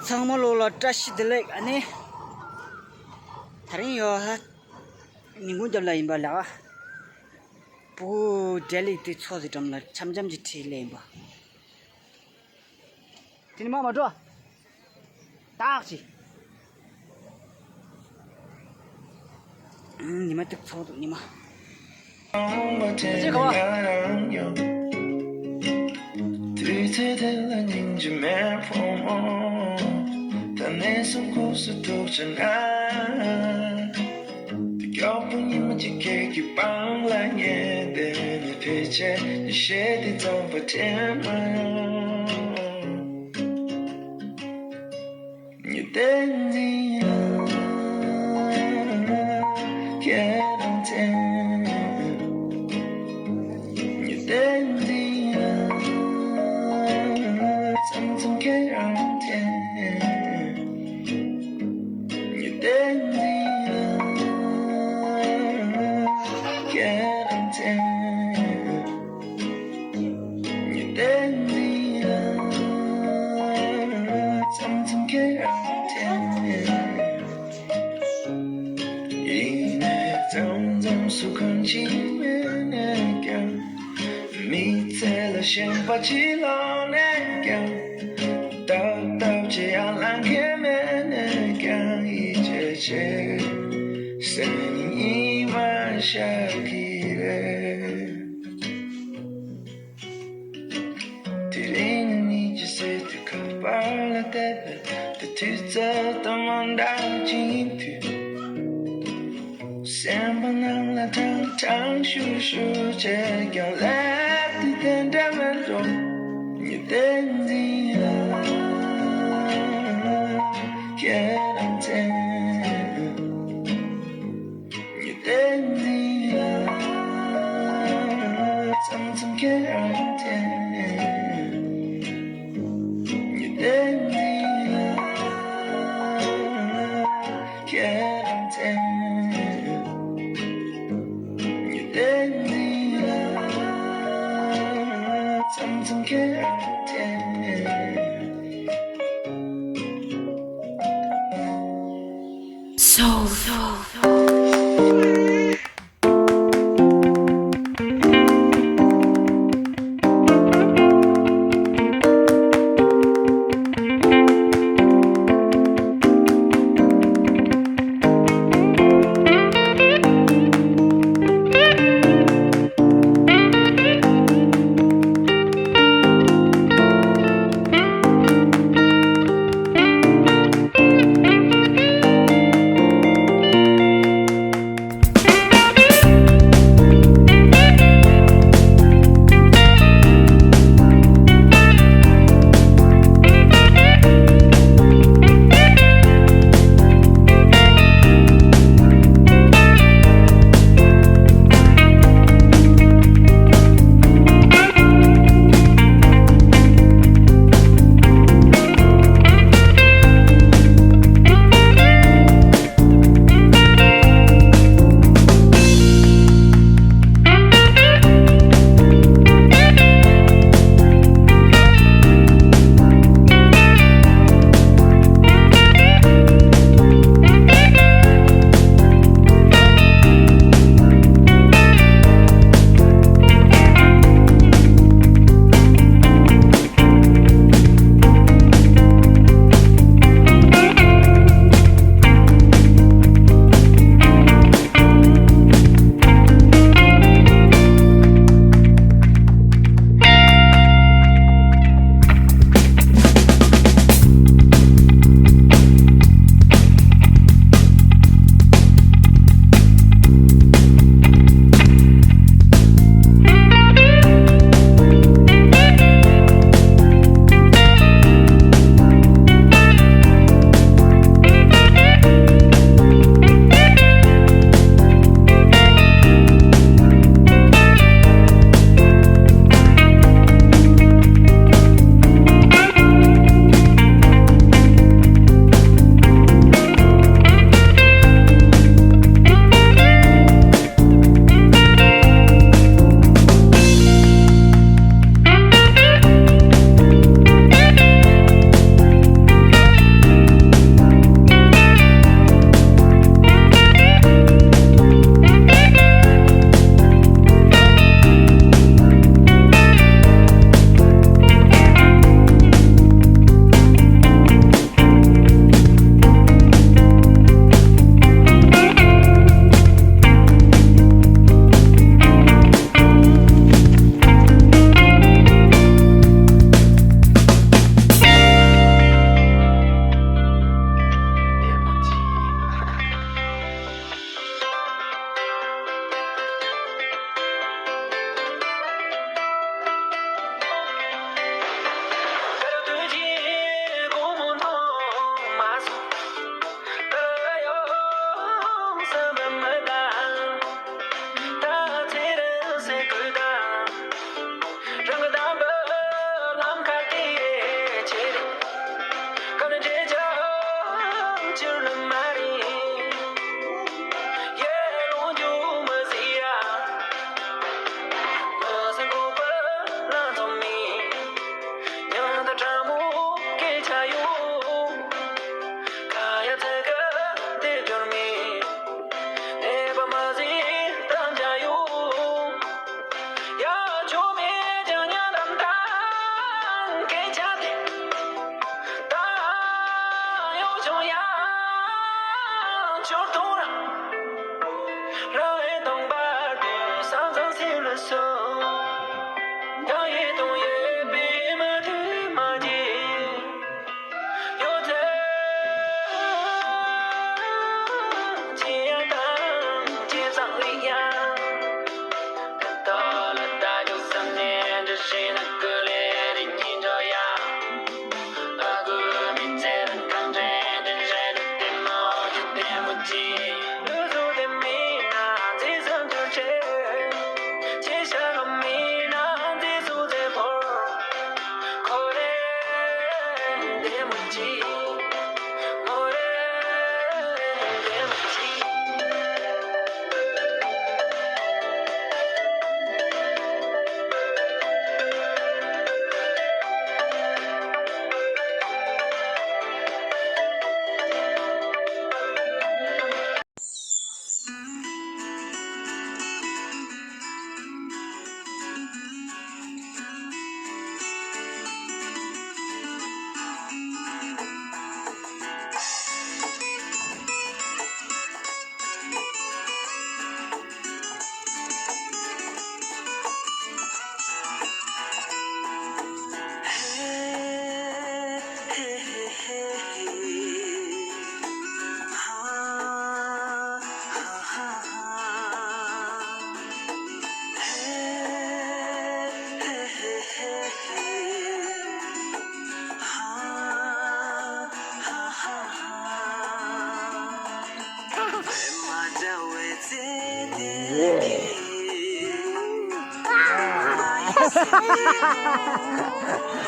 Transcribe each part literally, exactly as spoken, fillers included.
ཚང་མ་ལོ་ལ་བཀྲ་ཤིས་བདེ་ལེགས། ཨ་ནི། ད་རིང་ཡོད་ཧ། ཉིན་གུང་རྒྱབ་ལ་ཡིན་པ་ལ། བུ་རྒྱ་ལིག་དེ་ཚོ་དེ་འགྲམ་ལ་འཆམ་འཆམ་གྱི་ཁྲིད་ལས་ཡིན་པ། དེ་ནི་མ་མ་འགྲོ། བཏགས་ཅི། ཉི་མ་ཏིག་ཚོགས་འདུག་ཉི་མ། ཅི་ག་བ། དུས་ཚོད་དེ་ལ་སྙིང་རྗེ་མེད་ཕོ་མོ། ད་ནས་བཟུང་ཁུགས་སུ་ཐུག་ཅེ་ན། དེ་མགྱོགས་པོ་ཉི་མ་གཅིག་ཁྱེད་ཀྱི་པང་ལ་ཉལ་བསྡད་ནས་ཕལ་ཆེར་ཉི་ཤེལ་དེ་རྩམ་པ་དྲན་མ་ཡོང་། ཉི་ཟླའི་མདུན་ལ་ཁྱེད་རང་འཐེན། ཉི་ཟླའི་མདུན་ལ་མཚམས་མཚམས་ཁྱེད་རང་འཐེན། ཉི་ཟླའི་མདུན་ལ་ཁྱེད་རང་འཐེན། ཉི་ཟླའི་མདུན་ལ་མཚམས་མཚམས་ཁྱེད་རང་འཐེན། ཡིན་ནའི་མཚམས་མཚམས་སུ་གང་ཅི་མེད་ནས་ཀྱང་། མི་ཚེ་ལ་ཞེན་པ་ཅི་ལོག་ནས་ཀྱང་། ཏག་ཏག་ཅི་ཡང་ལང་མཁན་མེད་ནས་ཀྱང་། ཡིད་ཆེས་ཆེ་ཟེར་ནས་ཉི་མ་ཤར་གྱི་རེད། དེ་རིང་ནི་ཉི་ཟེར་དུས་ཁ་པར་ལ་བལྟས་པས། ད་དུས་ཚོད་དང་མ་འདྲ་ཅིག་ཡིན་དུས། སེམས་པ་ནང་ལ་ཀྲང་ཀྲང་ཤུར་ཤུར་བྱས་ཀྱང་། ལས་དེ་དེ་འདྲ་མེད་འགྲོ། ཉི་ཟླའི་མདུན་ལ་ཁྱེད་རང་འཐེན། ཉི་ཟླའི་མདུན་ལ་མཚམས་མཚམས་ཁྱེད་རང་འཐེན། ཉི་ཟླའི་མདུན་ལ་ཁྱེད་རང་འཐེན། ཉི་ཟླའི་མདུན་ལ་མཚམས་མཚམས་ཁྱེད་རང་འཐེན། So, so.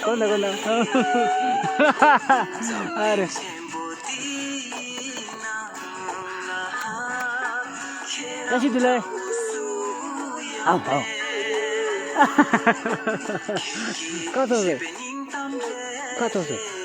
ཁོ་ན་ཁོ་ན། ཨ་རེ། བཀྲ་ཤིས་བདེ་ལེགས། ཨ་ཧོ། ཀ་ཐོག་རེད། ཀ་ཐོག་རེད།